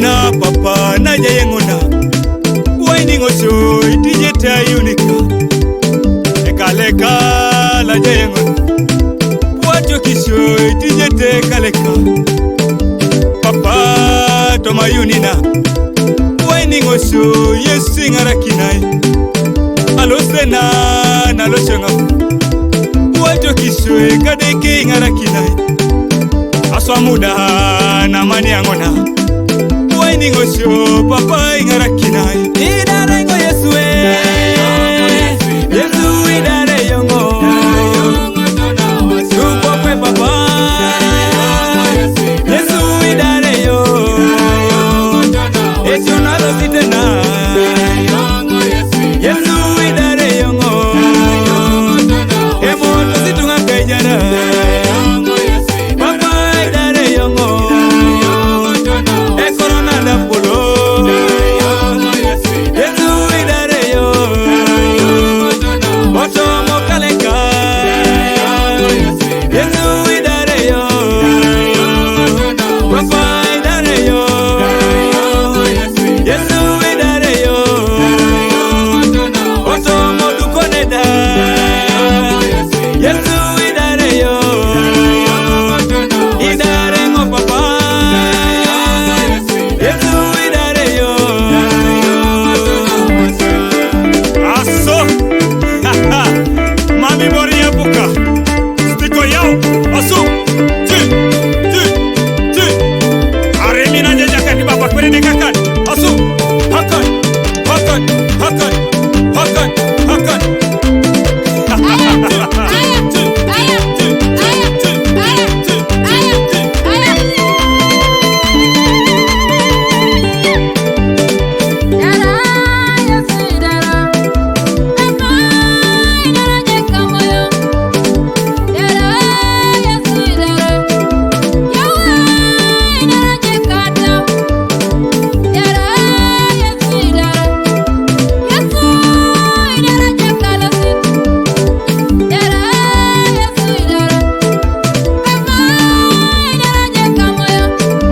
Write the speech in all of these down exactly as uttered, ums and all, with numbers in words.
Na papa na jayeŋona. Wai niŋ osio itije te ayunika. Ekale kala jayeŋona. Watio kisio itije te kaleka. Papa toma yunina. Wai niŋ osio Yesu iŋarakinai. Alosena na losioŋa. Watio kisio ekade ke iŋarakinai. Aswamuda na mani aŋona. Wai niŋ osio papa iŋarakinai. Idare ŋo Yesu e. Yesu idare yoŋo. Tuko kwe papa. Yesu idare yo. Yesu nalo sitena. Yesu idare yoŋo. Emoto situŋa kaijara. Papa idare yoŋo. Ekorona da polo. Yesu idare yo. Otomo kaleka. Yesu idare yo. Papa idare yo. Yesu idare yo. Otomo dukone da. Yesu idare yo. Idare ŋo papa. Yesu idare yo. Aso. Mami bori ya buka. Stiko yau. Aso. Ti. Ti. Ti. Aremina je jakan ni baba kwere de kakan. Aso. Hakan. Hakan. Hakan. Hakan. Hakan.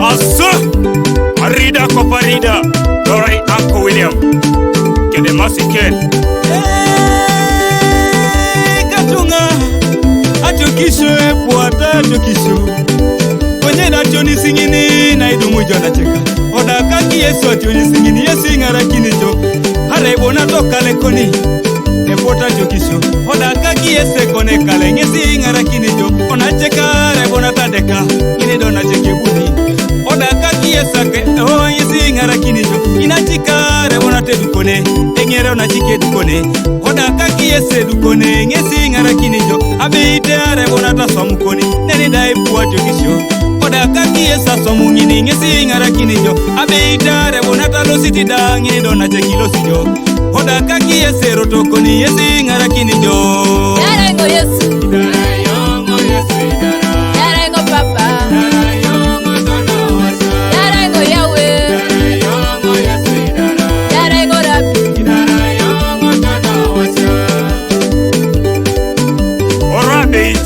Asa! Arida koparida, dorai Uncle William. Kede masiken. Eh, katuŋa, atio kisio epuata atio kisio. Konye da atio nisiŋini na idumu jo na ceka. Oda kaki Yesu atio nisiŋini Yesu iŋarakini jo. Arai bo na tokale koni. Epota jokisio. Oda kaki Yesu ekone kale ŋesi iŋarakini jo. Ona ceka arai bo na tadeka. Ŋini do na ceke buni. Oda kaki Yesu ake. O ŋesi iŋarakini jo. Ina cika arai bo na tedukone. Eŋere ona cike dukone. Oda kaki Yesu edukone ŋesi iŋarakini jo. Abe ite arai bo na taswamu koni. Neni da ipua jokisio. Oda kaki Yesu aswamu ŋini ŋesi iŋarakini jo. Abe ite arai bo na talositi da ŋini do na ceki losi jo. Oda kaki Yesu erotokoni Yesu iŋarakini jo. Dara ŋo Yesu. Dara ŋo Papa. Dara ŋo Yahweh. Dara ŋo Rabbi. Ora bei,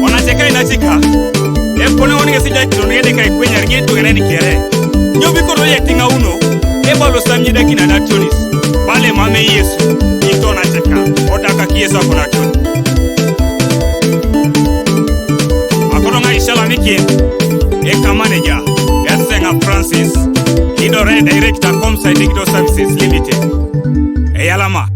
ona ceka ina cika. Epone woni ŋesi jai toni ede kai kwenyar ŋetu ŋene ni kere. Nyobi koro ye tiŋa uno. Ebalo sam nyida kina na tonis. Bale mame Yesu. Itona ceka. Oda kaki Yesu akona toni. Akoto ŋa ishala mikin. Eka manager. Eseŋa Francis. Idore director Comsci Digital Services Limited. Eyalama.